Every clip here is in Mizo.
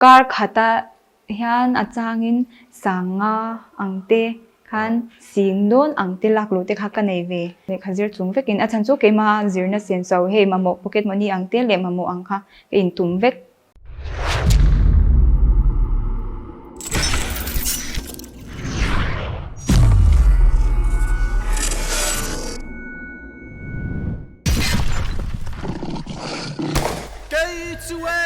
Kar khata hian a changin sanga ang te khan sing dawn ang te lak luh te kha ka nei ve. Lehkha zir chung vekin a chhan chu keima zirna senso hei mamawh pocket money ang te leh mamawh ang kha ka intum vek. Kei chu e!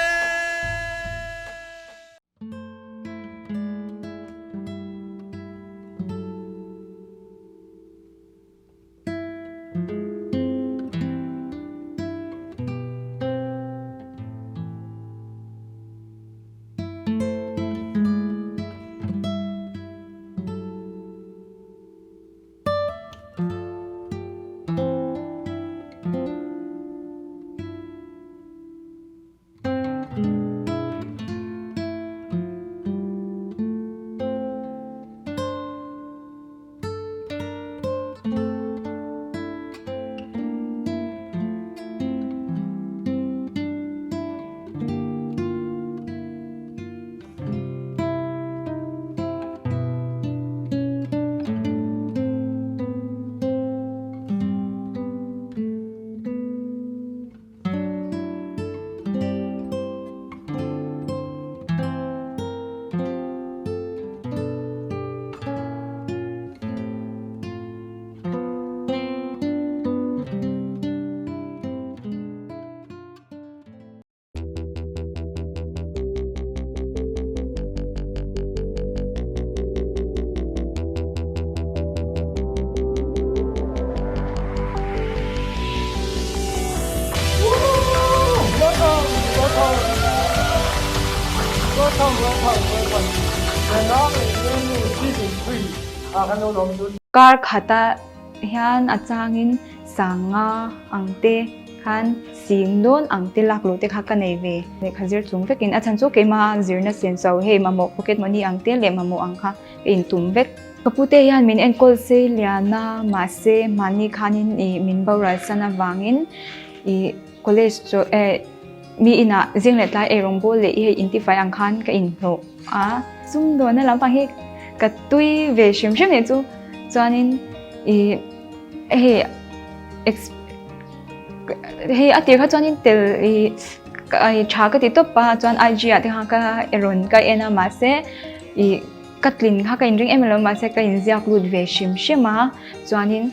Kar khata hian a changin sanga ang te khan sing dawn ang te lak luh te kha ka nei ve. Lehkha zir chung vekin a chhan chu keima zirna senso hei mamawh pocket money ang te leh mamawh ang kha ka intum vek. Ka pute hian min enkawl sei lian a mahse mahni khanin ih min boral san avangin ih college chu eh mi inah zing leh tlai eirawng bawl leh i hei intifai ang khan ka inhlawh a. Sumdawnna lampang hi ka tui ve hrim hrim nih chu chuanin ih hei hei a tir kha chuanin tel ih tha ka ti tawp a chuan IG ah te khan ka rawn ka en a mahse ih ka tlin kha ka inring em em lo mahse ka inziak lut ve hrim hrim a chuanin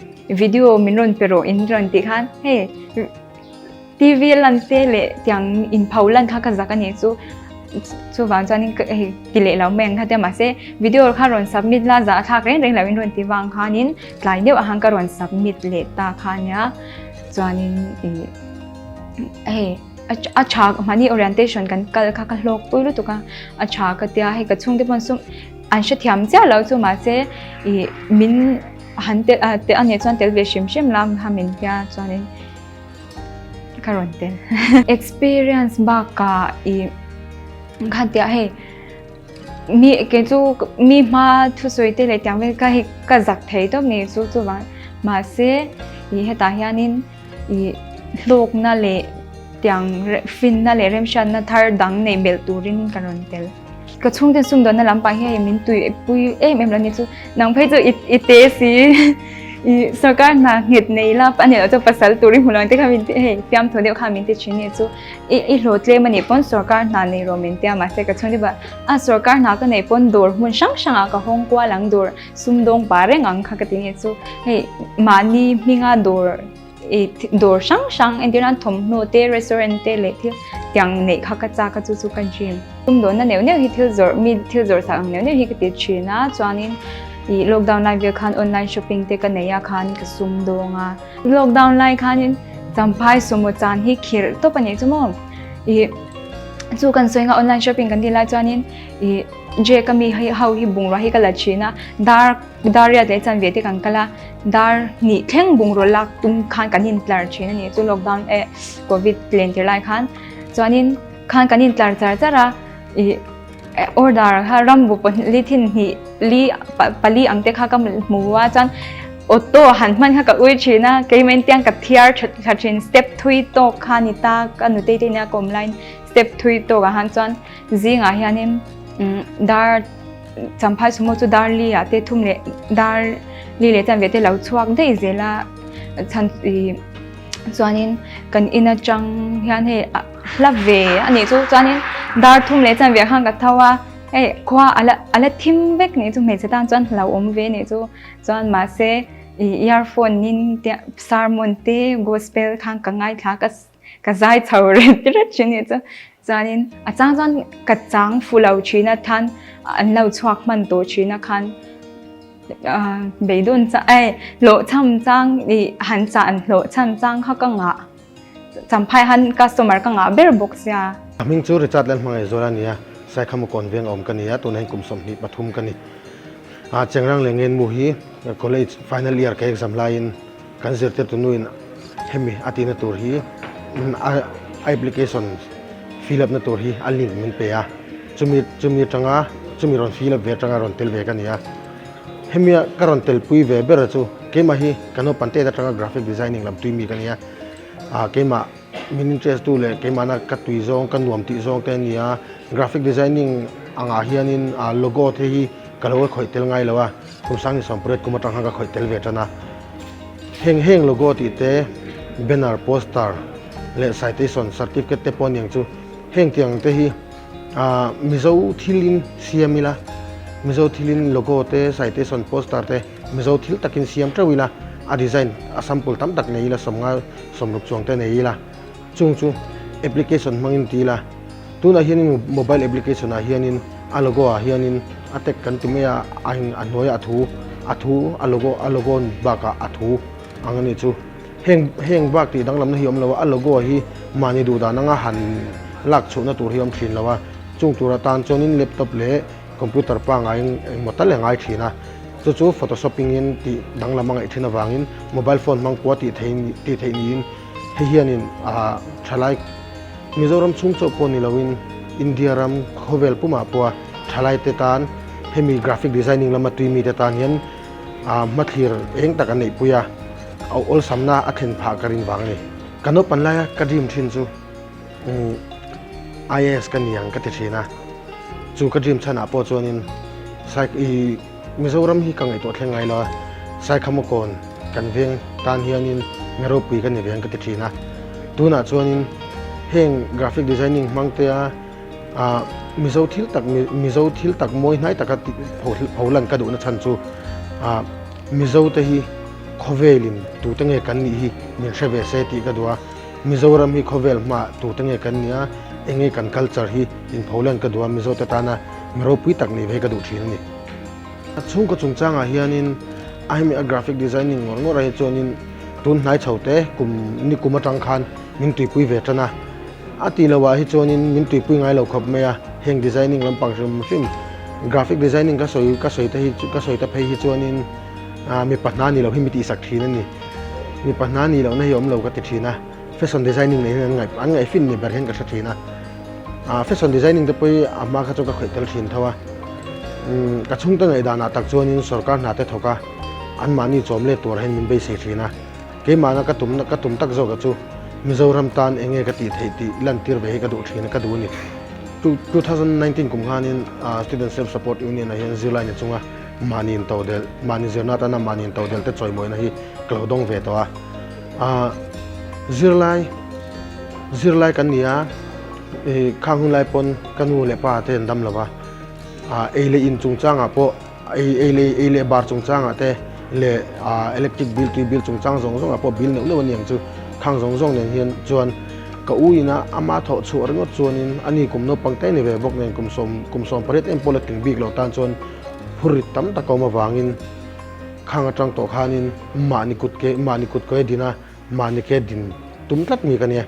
video min rawn pe rawh in rawn tih khan hei TV lan te leh tiang inpho lan kha ka zak a nih chu chuvang chuanin ka hei ti leh lo mai ang kha tia mahse video kha rawn submit la zah thlak reng reng lo in rawn ti vang khanin tlai deuh ah khan ka rawn submit leh ta kha nia chuanin ih hei a tha mahni orientation kan kal kha ka hlawk pui lutuk a a tha ka tia hei ka chhungte pawn sum an hrethiam chiah lo chu mahse ih min han tel a nih chuan tel ve hrim hrim la kha min tia chuanin. Ka rawn tel. Experience bakah i khan tiah hei mi kei chu mi hma thusawi te leh tiang vel ka hei ka zak thei tawp ni chu chuvang mahse i hetah hianin i hlawkna leh tiang finna leh remhriatna thar dang neih belh turin ka rawn tel. Ka chhungte sumdawnna lampang hi hei min tuipui em em lo ni chu nang phei chu i te si i sarkar hna nghet nei la a nih loh chu pasal tur i hmu lo ang te kha min ti hei fiamthu deuh kha min ti thin ni chu i i hlawh tlem a nih pawn sarkar hna nei rawh min tia mahse ka chhungte bulah a sarkar hna ka neih pawn dawr hmun hrang hrang ah ka hawng kual ang dawr sumdawng pah reng ang kha ka ti ni chu hei mahni hminga dawr I dawr hrang hrang entir nan thawmhnaw te restaurant te leh thil tiang neih kha ka chak a chu chu ka dream. Sumdawnna neuh neuh hi thil zawrh mi thil zawrh sak ang neuh neuh hi ka ti thin a chuanin ih lockdown lai vel khan online shopping te ka nei a khan ka sumdawng a. Lockdown lai khanin champhai sumo chan hi khirh tawp a nih chu maw ih chu kan sawi anga online shopping kan tih lai chuanin ih Jake a mi ho hi bungrua hi ka la thin a dar dar riat leh chanve te kan kal a. Dar hnih thleng bungraw lak tum khan kan intlar thin a ni chu lockdown eh covid len tir lai khan chuanin khan kan intlar char char a ih order kha ram bu pahnih li thin hnih li pali ang te kha ka hmu a chuan auto han hman kha ka ui thin a keimah in tiang ka thiar tha thin step thui tawk kha ni ta ka nutei te nia ka awm laiin. step thui tawk ah khan chuan zingah hianin dar Champhai sumo chu dar li ah te thum leh dar li leh chanve te lo chhuak daih zel a chhan ih chuanin kan in atang hian hei hla ve a nih chu chuanin dar thum leh chanve khan ka tho a hei khua a la a la thim vek nih chu hmeichhe tan chuan hlauhawm ve nih chu chuan mahse ih earphone in te sermon te gospel khan ka ngaithla ka Ka zai chho ret ret thin nih chu. Chuanin a chang chuan ka chang fu lo thin a khan an lo chhuak hman tawh thin a khan beidawn chang ei hlawhchham chang ih han chah an hlawhchham chang kha ka ngah champhai han customer ka ngah ber bawk sia. A hming chu Richard Lalhmangaihzuala a ni a, Saikhamu kawn veng a awm ka ni a, tunah hian kum 23 ka ni. Chengrang leh Ngenmu hi college final year ka exam laiin Kan zirtirtu nuin hemi a tihna tur hi a application fill up na tur hi a link min pe a, chumi chumi atanga chumi rawn fill up ve atanga rawn tel ve ka ni a. Hemia ka rawn telpui ve ber chu keimah hi ka naupang tet atanga graphic designing lam tui mi ka ni a, ah keimah min interest tu leh keimahna ka tui zawng ka nuam tih zawng te a ni a, graphic designing angah hianin ah logo te hi ka lo khawih tel ngai lo a, kum sangni sawmpariat kum atang khan ka khawih tel ve tan a. Heng heng logo tih te, banner, poster leh citation certificate te pawh aniang chu heng tiang te hi ah Mizo thilin siam ila, Mizo thilin logo te, citation, poster te Mizo thil takin siam teuh ila, a design a sample tam tak nei ila sawmnga sawmruk chuang te nei ila chung chu application hmangin ti ila tunah hianin mobile application ah hianin a logo ah hianin a tag kan ti mai a a a hnuaiah a thu a thu a logo a logo bakah a thu ang a nih chu heng heng bak tih danglamna hi a awm lo a a logo hi mahni duh dan anga han lak chhuahna tur hi a awm thin lo a chung tur atan chuanin laptop leh computer pangaiin engmaw tal a ngai thin a chu chu photoshopping in tih danglam a ngaih thin avangin mobile phone hmang pawha tih theih tih theih niin Hei hianin thalai Mizoram chhung chauh pawh ni loin India ram khawvel pumah pawha thalaite tan hemi graphic designing lama tui mite tan hian hmathlir eng tak an neihpui a, awlsamna a thlen phah ka rin vang a ni. Ka naupan laia ka dream thin chu IAS ka ni ang ka ti thin a, chu ka dream chhanah pawh chuanin Mizoram hi ka ngaihtuah thleng ngai lo a, Saikhamakawn kan veng tan hianin mi ropui ka ni ve ang ka ti thin a. Tunah chuanin heng graphic designing hmang te a Mizo thil tak Mizo thil tak mawi hnai taka pholan ka duhna chhan chu Mizo te hi khawvelin tute nge kan nih hi min hre ve se tih ka duh a. Mizoram hi khawvel hmaah tute nge kan nia, enge kan culture hi inpholan ka duh a, Mizo te tana mi ropui tak nih ve hi ka duh thin a ni. A chhungkaw chungchangah hianin a hemi a graphic designing ngawr ngawrah hi chuanin tun hnai chho te kum ni kum atang khan min tuipui ve tan a, a tih loh ah hi chuanin min tuipui ngai lo khawp mai a, heng designing lampang hrim hrim graphic designing ka sawi ka sawi te hi ka sawi te phei hi chuanin mipa hna ni lo hi mi tihsak thin a ni. Mipa hna nih lohna hi awm lo ka ti thin a, fashion designing nei hian an ngaihfin ni ber hian ka hre thin a. Fashion designing te pawh hi a hma kha chu ka khawih tel thin tho a. Ka chhungte ngaihdanah tak chuanin sorkar hna te thawk a, anmahni chawm let tur hian min beisei thin a. Keimahna ka tum ka tum tak zawka chu Mizoram tan eng nge ka tih theih tih lantir ve hi ka duh thin a, ka duh a ni. 2019 kum khanin Student Self Support Union ah hian zirlai ni chunga Mahni intodelh, mahni zirna atana mahni intodelh te chawimawina hi ka lo dawng ve tawh a. Aah zirlai, zirlai kan ni a, ih khang hun lai pawn ka nu leh pa te an dam lo va, aah ei leh in chungchangah pawh ei ei leh ei leh bar chungchangah te leh aah electric bill tui bill chungchang zawng zawngah pawh bill neuh neuh a ni ang chu, khang zawng zawng nen hian chuan ka u ina ama thawh chhuah ringawt chuanin ani kum naupang te ni ve bawk nen kum sawm kum 18 em pawh la tling bik loh tan chuan Phurrit tam tak a awm avangin khang atang tawh khanin mahni kut ke mahni kut ke din a, mahni ke din tum tlat mi ka nia.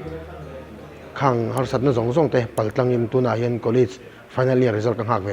Khang harsatna zawng zawng te pal tlangin tunah hian college final year result ka nghak ve.